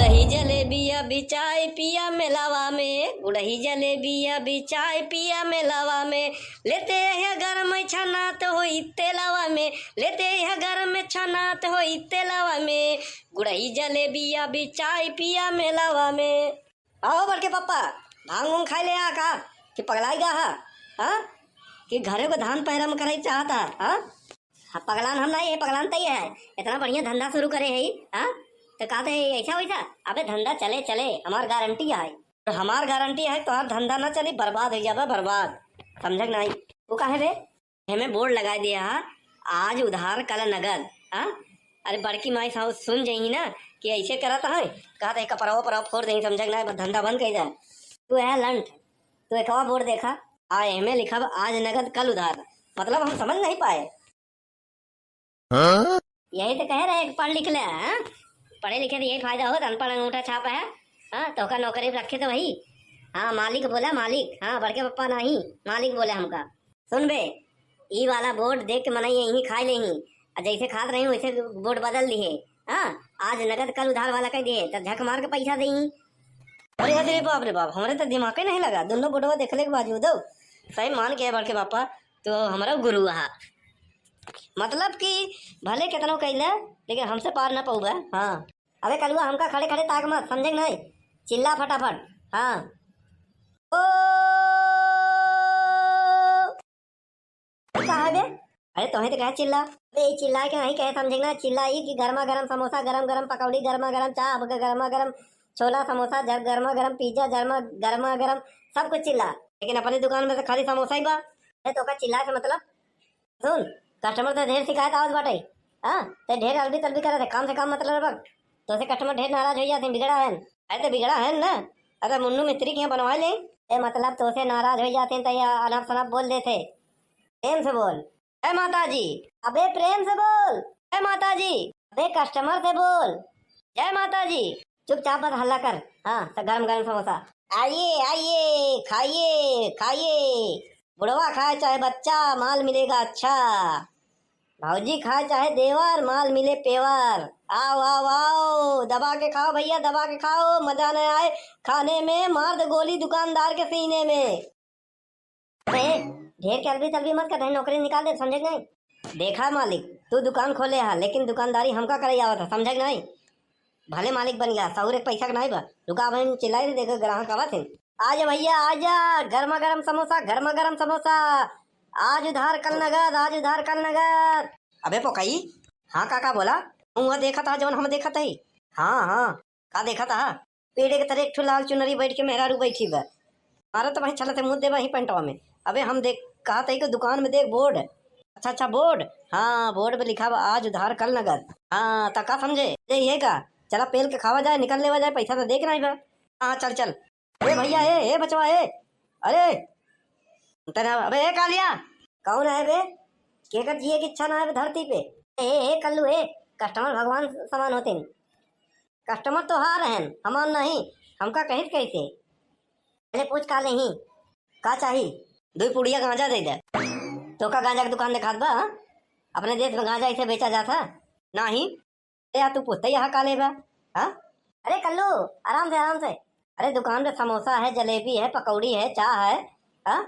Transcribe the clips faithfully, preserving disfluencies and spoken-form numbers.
गुड़ही जलेबिया बिचाई पिया मेलावा में, गुड़ही जलेबिया बिचाई पिया मेलावा में, लेते अइहा गरम छनात होई तेलावा में, लेते अइहा गरम छनात होई तेलावा में, गुड़ही जलेबिया बिचाई पिया मेलावा में। आओ बड़के पप्पा, भांग उंग खाई ले आ का? कि पगलाई गा हा? हाँ? कि घरे को धान पहरा में करे चाहता, हाँ? हाँ, पगलान हम नहीं है, पगलान तई है। इतना बढ़िया धंधा शुरू करे है, हाँ? तो कहते हैं ऐसा वैसा? अबे धंधा चले, चले, हमार गारंटी है। तो हमार गारंटी है, तोहार धंधा ना चली, बर्बाद हो जाबे, बर्बाद। समझे कि नहीं? वो काहे बे? हमें बोर्ड लगा दिया है, आज उधार कल नगद, हाँ? अरे बड़की माई साहब सुन जाई ना कि ऐसे करत है, कहत है कपड़वा पड़वा फोड़ देही, समझे कि नहीं? बस धंधा बंद कर दे। तू है लंठ, तू एकवा बोर्ड देखा, आ एमे लिखब आज नगद कल उधार, मतलब हम समझ नहीं पाए। हाँ? यही तो कहे रहे कि पढ़ लिख ले, हाँ? पढ़े लिखे से यही फायदा होत, अनपढ़ अंगूठा छाप है। हाँ, तोहका नौकरी पे रखे तो वही। हाँ, मालिक बोला मालिक, हाँ, बड़के पप्पा नहीं, मालिक बोले हमका। सुन बे, ई वाला बोर्ड देख के मनई यहीं खाए लेही, आ जैसे खात रही वैसे बोर्ड बदल दिहे। हाँ, आज नगद कल उधार वाला कह दिहे, तो झक मार के पैसा देही। अरे अरे बाप रे बाप, हमरे तो दिमाग ही नहीं लगा, दोनों बोर्डवा देखले के बावजूदो सही मान के बड़के पापा, तो हमारा गुरु हा। मतलब कि भले केतनो कैले, लेकिन हमसे पार ना पउबे। हाँ। अबे कलुआ, हमका खड़े खड़े ताक मत, समझे कि नहीं? चिल्ला फटाफट। हाँ। ओ, ई का है बे? अरे तोहे तो कहे चिल्ला। अबे ई चिल्ला के नहीं कहे, समझे कि ना? चिल्ला ई कि गर्मा गर्म समोसा, गरम गरम पकौड़ी, गर्मा गरम चाह, अब गर्मा गरम छोला समोसा, जर-, गर्मा गर्म पिज्जा, जरमा, गर्मा गर्म सब कुछ चिल्ला। लेकिन अपनी दुकान में तो खाली समोसा ही बा। अरे तोका चिल्ला के मतलब? सुन, कस्टमर से ढेर शिकायत आवत बाटे। हाँ, ते ढेर अलबी तलबी करत है, काम से काम मतलब रख। तोसे कस्टमर ढेर नाराज हो जाते, बिगड़ा है। अरे तो बिगड़ा है ना, अगर मुन्नू मिस्त्री के यहाँ बनवा ले। ए मतलब तोसे नाराज हो जाते हैं तो ये अनाप शनाप बोल देते। प्रेम से बोल। जय माता जी। अबे प्रेम से बोल। जय माता जी। अबे कस्टमर से बोल। जय माता जी। चुपचाप बस हल्ला कर। हाँ, स-, गरम गरम समोसा। आइए, आइए, खाइए, खाइए। बुढ़वा खाए चाहे बच्चा, माल मिलेगा अच्छा। भौजी खाए चाहे देवर, माल मिले पेवर। आओ, आओ, आओ, दबा के खाओ भैया, दबा के खाओ, मजा न आए खाने में, मार दे गोली दुकानदार के सीने में। अरे, ढेर के अलबी तलबी मत कर, नहीं नौकरी निकाल दे, समझे कि नहीं? देखा मालिक, तू दुकान खोले हा, लेकिन दुकानदारी हमका करे आवत है, समझे कि नहीं? भले मालिक बन गया, सौर एक पैसा के नहीं बा। रुका, अब हम चिल्लाई थे, देखो ग्राहक आवत है। आजा भैया, आजा, गर्मा गर्म समोसा, गर्मा गर्म समोसा। आज उधार कल नगद, आज उधार कल नगद। अबे पोकई, हाँ काका बोला, तू वह देखत हा जौन हम देखत हई? हाँ, हाँ, का देखत हा? पेड़े के तरे एक ठो लाल चुनरी बैठ के मेहरारू बैठी बा। मारा तो वहीं छलत मुँह देबा ही पेंटवा में। अबे हम देख, कहत हई कि दुकान में देख बोर्ड। अच्छा, अच्छा, बोर्ड। हाँ, बोर्ड पे लिखा बा आज उधार कल नगद। हाँ, त का समझे? ये, ये का? चला पेल के खावा जाए, निकल लेवा जाए, पैसा तो देख नहीं बा। हाँ, चल, चल। ए भैया, ए, ए बचवा, ए। अरे, तेरा, अबे ए कालिया। कौन है बे? केकर जिए की इच्छा ना है बे धरती पे? ए, ए, ए कल्लू, ए, कस्टमर भगवान समान होते हैं। कस्टमर तो हार रहन, हमार नहीं, हमका कहित कैसे? पहले पूछ का लेही, का चाही? दुई पुड़िया गांजा दे दे। तोका गांजा के दुकान देखात बा, हाँ? अपने देश में गांजा ऐसे बेचा जाता? नहीं। अरे यार, तू पूछते यहाँ का लेबा? हाँ? अरे कल्लू, आराम से, आराम से। अरे दुकान पे समोसा है, जलेबी है, पकौड़ी है, चाह है, हाँ?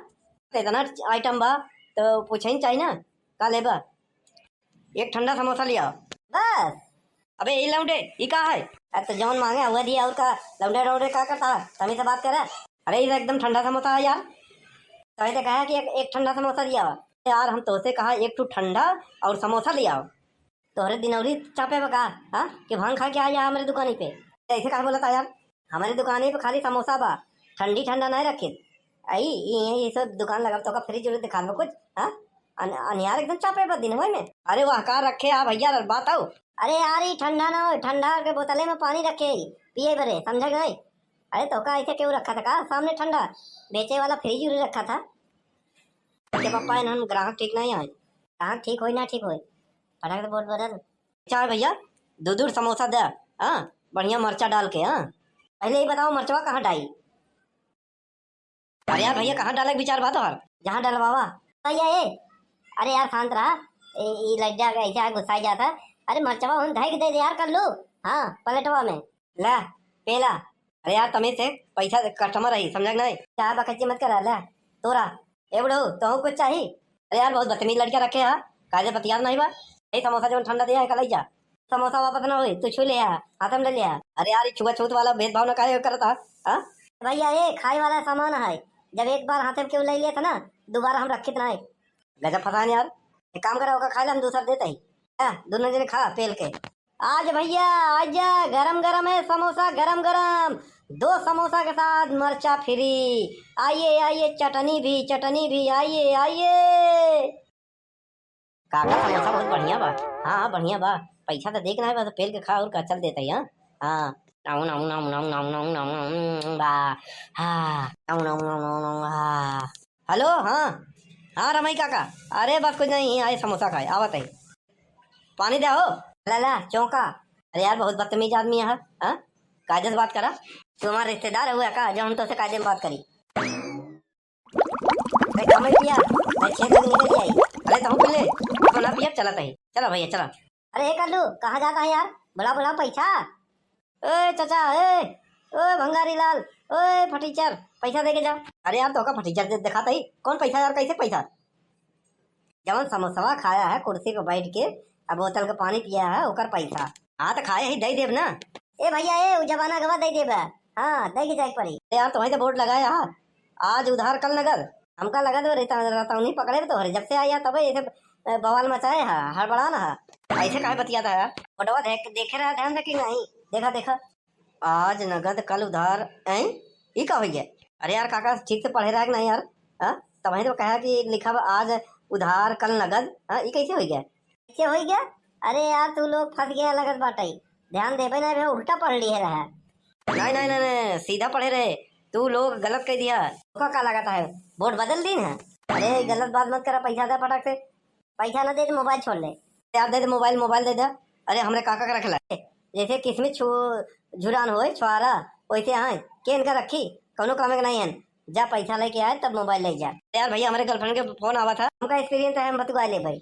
तो इतना आइटम बा, तो पूछे ही चाहिए ना, का लेबा? एक ठंडा समोसा लिया। बस? अबे, ई लौंडे, ई का है? अरे, तो जौन मांगे, हुआ दिया, और का? लौंडे, लौंडे का करता है? तमीज से बात करे। अरे, ई तो एकदम ठंडा समोसा है यार। तभी तो कहा कि एक, एक ठंडा समोसा लिया। यार, हम तोसे कहा, एक ठो ठंडा और समोसा लिया। तोहरे दिनौरी चापे बा का? हाँ? कि भांग खा के आ जा हमरे दुकानी पे। ऐसे काहे बोलत आ यार? हमरे दुकानी पे खाली समोसा बा, ठंडी ठंडा नहीं रखे। आई, ये, ये सब दुकान लगा तो का फ्रिज उरिज दिखा दो कुछ, हाँ? अन-, अनियार एकदम चापे बा दिन में। अरे वाह, का रखे आ भैया, बात आओ। अरे यार, ये ठंडा ना हो, ठंडा के बोतले में पानी रखे, पिए बरे, समझा कि नहीं? अरे तो का ऐसे क्यों रखा था का सामने ठंडा? बेचे वाला फ्रिज उरिज रखा था। के पापा, इन्हन ग्राहक ठीक नहीं आए। ग्राहक ठीक होई ना ठीक होई, फटाक से बोल बदल। चाहे भैया, दो दो समोसा दे, हाँ, बढ़िया मरचा डाल के, हाँ। पहले ही बताओ, मरचवा कहाँ डाई? अरे यार भैया, कहाँ डाले के विचार बा तोहार? जहाँ डलवावा। भैया, ए, अरे यार, शांत रहा। ए, ई लड्डा के ऐसे आग गुस्साई जाता। अरे, मरचवा हम धई के दे दे यार, कर लो। हाँ, प्लेटवा में। ला, पेला। अरे यार, तमीज से पैसा दे, customer रही, समझा कि नहीं? चाहे बकच्ची मत कर, ले, तोरा। ए बुढ़ऊ, तोहू कुछ चाही? अरे यार, बहुत बदतमीज लड़का रखे हा, कायदे बतियात नहीं बा। ए समोसा जौन ठंडा दिया है, कल जा। समोसा वापस ना होई, तू छू ले आ, हाथ में ले ले आ। अरे यार, ये छुआछूत वाला भेदभाव ना काहे करता, हाँ? भैया, ये खाए वाला सामान है, जब एक बार हाथ में केहू ले लिया था ना, दोबारा हम रखित ना है। गजब फसान यार। एक काम करा, ओका खा ले, हम दूसर देते ही। आ, दोनों जने खा पेल के। आज भैया, आजा, गरम गरम है समोसा, गरम गरम। दो समोसा के साथ मरचा फ्री। आइए, आइए, चटनी भी, चटनी भी, आइए, आइए। काका, समोसा बहुत बढ़िया बा। हाँ, हाँ, बढ़िया बा। पैसा तो देख ना है, बस पेल के खा और का, चल देते ही, हाँ। हाँ। नाऊ, नाऊ, नाऊ, नाऊ, नाऊ, नाऊ, नाऊ, नाऊ, बा। हाँ। नाऊ, नाऊ, नाऊ, नाऊ, नाऊ, हाँ। हेलो, हाँ। हाँ, रमई काका। अरे, बस कुछ नहीं, आए समोसा खाए, आवत है। पानी दे हो। ला, ला, चौंका। अरे यार, बहुत बदतमीज आदमी है, हाँ? कायदे से बात करा। तू हमारा रिश्तेदार हुआ का, जो हम तो से कायदे में बात करी? अरे, कम ही पिया, मैं छह तक निकल जाई। अरे, तहूँ पी ले, अपना पिया, चलत ही। चला भैया, चला। अरे, ए कल्लू, कहाँ जाता है यार? बड़ा, बड़ा पैसा। ए चाचा, ए, ओ भंगारी लाल, ओ फटीचर, पैसा दे के जा। अरे यार, तोका फटीचर दे-, दिखाता ही। कौन पैसा यार, कैसे पैसा? जवन समोसवा खाया है कुर्सी पे बैठ के, अब बोतल के पानी पिया है, ओकर पैसा। हाँ, तो खाए ही, दे देब ना। ए भैया, ए, उ जमाना गवा, दे देब। हाँ, दे के जाए के पड़ी। ए यार, तुम्हें तो बोर्ड लगाया है, आज उधार कल नगद। हमका लगत बा, रहता, रहता उन्हीं पकड़े बा तोहरे, जब से आया तबे ऐसे, अ, बवाल मचाए है, हड़बड़ा ना है। ऐसे काहे बतियाता है यार? बोर्डवा देख, देखे रहा ध्यान से कि नहीं? देखा, देखा। आज नगद कल उधार, हैं? ई का हो गया? अरे यार काका, ठीक से पढ़े रहा कि नहीं यार? हाँ? तबही तो कहा कि लिखा बा आज उधार कल नगद, हाँ? ई कैसे हो गया? कैसे हो गया? अरे यार, तू लोग फंस गया लगत बाटे, ध्यान देबे ना बे, उल्टा पढ़ लिए रहा। नहीं, नहीं, नहीं, नहीं, सीधा पढ़े रहे, तू लोग गलत कह दिया। का, का लगता है, बोर्ड बदल दी ना? अरे गलत बात मत करा, पैसा दे फटाक से। पैसा ना दे तो मोबाइल छोड़ ले। यार दे दे मोबाइल, मोबाइल दे दे। अरे हमरे काका का रखला। जैसे किसमें छु-, झुरान होए, छुआरा, वैसे हैं। के इनका रखी? कौनो काम के नहीं है। जा पैसा लेके आए तब मोबाइल ले जा। यार भैया हमरे girlfriend के फोन आवा था। हमका experience है, हम बतुआ ले भाई।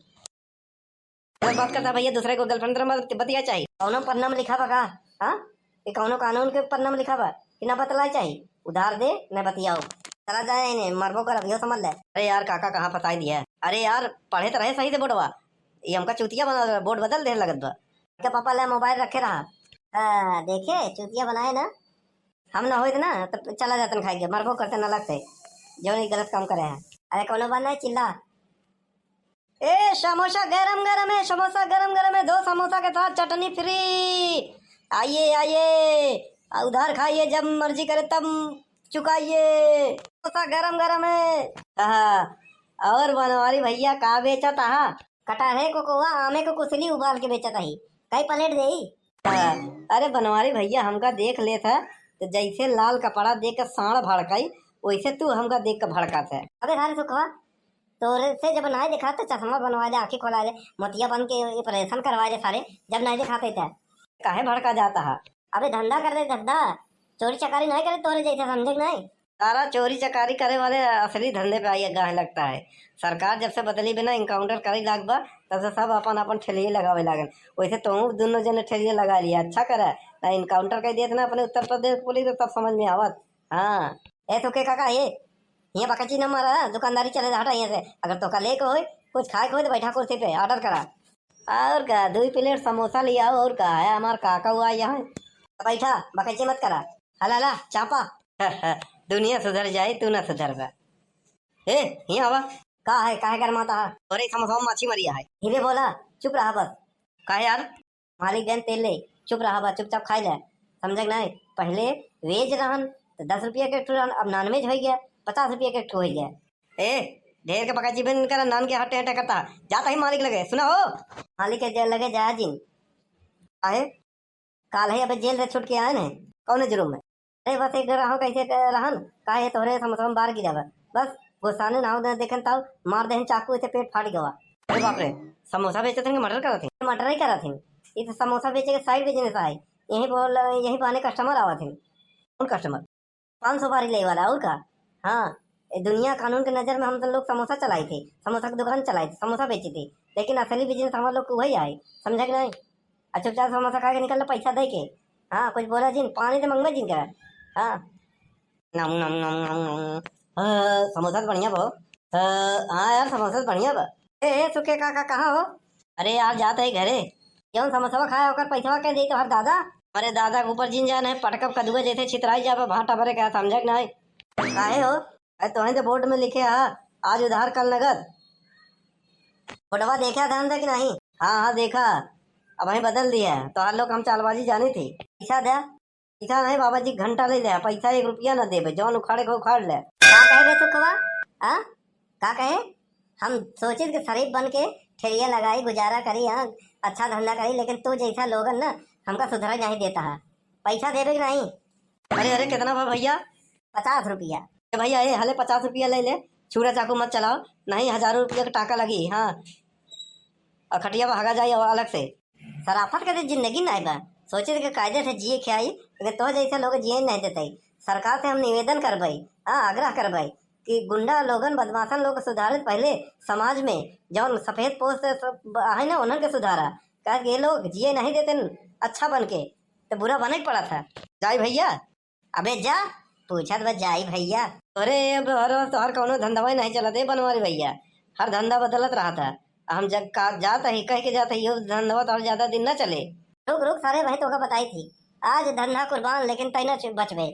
गलत बात करता भैया, दूसरे को girlfriend तरह मत बतिया चाहिए। कौनो पन्ना में लिखा बा का? हाँ? ये कौनो कानून के पन्ना में लिखा बा कि ना बतलाए चाहिए? उधार दे, ना बतियाओ। चला जाए इन्हें, मरबो कर, अभियो समझ ले। अरे यार, काका कहाँ फंसाई दिया है? अरे यार, पढ़े तो रहे सही से बोर्डवा, ये हमका चूतिया बना, बोर्ड बदल दे लगत बा। क्या पापा ले मोबाइल रखे रहा? हाँ, देखे, चूतिया बनाए ना। हम ना होइत ना, तो चला जातन खाए के, मरबो करते ना लगते, जो नहीं गलत काम करे हैं। अरे कौनो बात नहीं, चिल्ला। ए, समोसा गरम गरम है, समोसा गरम गरम है, दो समोसा के साथ चटनी फ्री। आइए, आइए, आ, उधार खाइए, जब मर्जी करे तब चुकाइए। समोसा गरम गरम है। हाँ, और बनवारी भैया का बेचत आहा? कटहरे को कोवा, आमे को कुसली उबाल के बेचत आही। कई प्लेट देई? हाँ, अरे बनवारी भैया हमका देख लेत है, तो जैसे लाल कपड़ा देख के साँड़ भड़काई, वैसे तू हमका देख के भड़कात है। अबे सारे सुखवा, तोरे से जब नाई दिखा तो चश्मा बनवा ले, आँखें खोला ले, मोतिया बन के ऑपरेशन करवा ले सारे, जब नाई दिखाते तो। काहे भड़का जाता है? अबे धंधा कर ले धंधा, चोरी चकारी नहीं करे तोरे जैसे, समझे कि नहीं? सारा चोरी चकारी करे वाले असली धंधे पे आइए गाहे लगता है। सरकार जब से बदली बिना encounter करे लाग बा, तब से सब अपन अपन ठेलिए लगावे लागल। वैसे तोहू दोनों जने ठेलिए लगा लिया, अच्छा करे ना encounter कर दिए ना अपने उत्तर प्रदेश पुलिस, तो तब समझ में आवत। हाँ, ए तो के काका, ए हियाँ बकची न मारा, दुकानदारी चले हटा यहाँ से। अगर तोका लेके होई, कुछ खाए के होई तो बैठा कुर्सी पे, order करा। और का, दुई प्लेट समोसा ले आओ, और का है, हमार काका हुआ यहाँ। बैठा, बकची मत करा। हला ला, चापा। दुनिया सुधर जाए, तू ना सुधरबा। ए, हियाँ आवा। का है, काहे गरमाता है? अरे समोसा में माछी मरिया है। धीरे बोला, चुप रहा बस। काहे यार? मालिक देन तेल ले, चुप रहा बा, चुपचाप खाई ले। समझे कि नहीं? पहले veg रहन तो दस रुपया के एक ठो रहन, अब non veg हो गया, पचास रुपया के एक ठो हो गया। ए, ढेर के पका जीवन कर नान के हटे हटे करता, जाता ही मालिक लगे, सुना हो? मालिक के जे-, लगे जाया जिन। काहे? काल है अबे जेल से छूट के आए ने, कौन जुर्म में? अरे बस एक डरा हो कैसे क-, रहन, काहे तोहरे समोसा में बार गिरा बा। बस गुस्साने ना हो दे-, देखन ताऊ मार देहन चाकू, इसे पेट फाट गवा। अरे बाप रे, समोसा बेचत हैं कि मर्डर करत हैं? मर्डर ही करत हैं। ये तो समोसा बेचे के side business है। यहीं बोल, यहीं बहाने customer आवत हैं। कौन customer? पान सुपारी ले वाला, और का? हाँ, ए दुनिया कानून के नजर में हम तो लोग समोसा चलाई थे, समोसा की दुकान चलाई थे, समोसा बेची थी, लेकिन असली business हमारे लोग के वही आए, समझे कि नहीं? अच्छा, चुपचाप समोसा खा के निकल लो, पैसा दे के। हाँ, कुछ बोला जिन, पानी तो मंगबे जिन करे। हाँ। नम, नम, नम, नम, नम। हाँ, समोसा तो बढ़िया बा। हाँ, हाँ यार, समोसा तो बढ़िया बा। ए, ए, सुखे काका, कहाँ हो? अरे यार, जात है घरे। जौन समोसवा खाए, ओकर पैसवा के देई तोहर दादा? अरे दादा के ऊपर जिन जान है, पटकब कदुआ जैसे छितराई जाबा, भाटा भरे का, समझे के नाई? काहे हो? अरे तोहे तो बोर्ड में लिखे हा, आज उधार कल नगद। फोटवा देखा था हमसे कि नहीं? हाँ, हाँ, देखा। अब वहीं बदल दिया, तोहर लोग हम चालबाजी जानी थी। पैसा दे। पैसा नहीं बाबा जी, घंटा ले ले, पैसा एक रुपया ना देबे, जौन उखाड़े के उखाड़ ले। का कहे बे सुखवा? हाँ? का कहे? हम सोचित के शरीफ बन के ठेलिया लगाई, गुजारा करी, हाँ, अच्छा धंधा करी, लेकिन तू जैसा लोगन ना हमका सुधराई नहीं देता है। पैसा देबे कि नहीं? अरे, अरे, कितना बा भैया? पचास रुपया। ए भैया, ए, हले पचास रुपया ले ले, छुरा चाकू मत चलाओ, नहीं हजारों रुपया के टाका लगी। हाँ, और खटिया पर हगा जाई और अलग से। शराफत के तो जिंदगी नाई बा, सोचे के कायदे से जिए के आई, लेकिन तो जैसे लोग जिए नहीं देते। सरकार से हम निवेदन करबे, हाँ, आग्रह करबे कि गुंडा लोगन, बदमाशन लोग के सुधारे पहले समाज में जौन सफेद पोस्ट सब आहे ना, उन्हन के सुधारा, काहे कि ये लोग जिए नहीं देते न अच्छा बन के, तो बुरा बने के पड़ा था। जाई भैया। अबे जा, पूछत बा जाई भैया। अरे अब हर, तोहर कौनो धंधवा नहीं चलत है बनवारी भैया, हर धंधा बदलत रहत है। हम जब का जात ही कह के जात ही, यो धंधवा तो और ज्यादा दिन ना चले। रुक रुक सारे भाई, तोका बताई थी, आज धंधा कुर्बान लेकिन तै ना चु-, बचबे।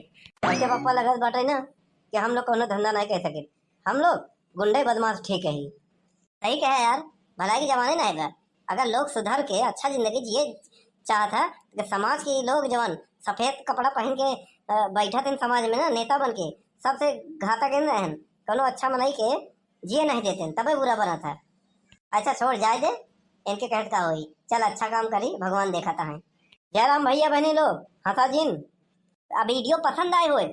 बच्चे पप्पा लगत बाटे ना कि हम लोग कौनो धंधा नहीं कह सके, हम लोग गुंडे बदमाश ठीक है। सही कहे यार, भलाई के जमाने ना है बा। अगर लोग सुधर के अच्छा जिंदगी जिए चाहत है, तो समाज के लोग जवन सफेद कपड़ा पहन के, अ, बैठत हैं समाज में ना, नेता बन के, सबसे घातक इन रहन, कोनो अच्छा मनई के जिए नहीं देते, तबे बुरा बनत है। अच्छा छोड़, जाए दे, इनके कहत का होई, चल अच्छा काम करी, भगवान देखत है। जय राम भैया बहनी लोग, हंसा जिन। आ video पसंद आए होए,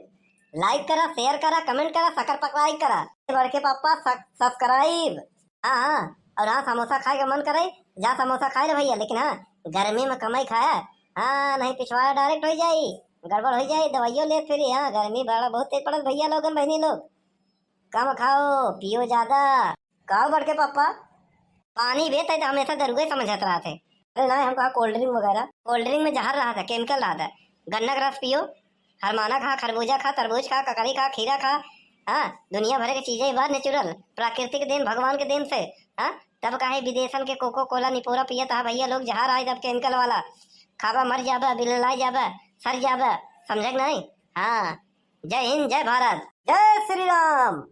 like करा, share करा, comment करा, सकर पकड़ाई करा। बड़के पापा सक-, subscribe। हाँ, हाँ, और हाँ, समोसा खाए का मन करे, जा समोसा खाए ले भैया, लेकिन हाँ, गर्मी में कमाई खाया। हाँ, नहीं पिछवाड़ा direct हो जाई, गड़बड़ हो जाई, दवाइयों ले फिर। हाँ, गर्मी बड़ा बहुत तेज पड़त भैया लोगन, बहनी लोग, कम खाओ, पियो ज्यादा। का बड़के पापा, पानी बे, तै तो हमेशा दरुए समझत रहत है। अरे नहीं, हम कहा cold drink वगैरह, cold drink में जहर रहत है, chemical रहत है। गन्ना का रस पियो, हरमाना खा, खरबूजा खा, तरबूज खा, ककड़ी खा, खीरा खा, हाँ, दुनिया भर के चीजें बा natural, प्राकृतिक देन, भगवान के देन से, हाँ, तब काहे विदेशन के कोको कोला निपोरा पियत हा भैया लोग, जहर आए तब chemical वाला, खाबा मर जाबा, बिललाई जाबा, सर जाबा, समझे के नहीं? हाँ, जय हिंद, जय भारत, जय श्री राम।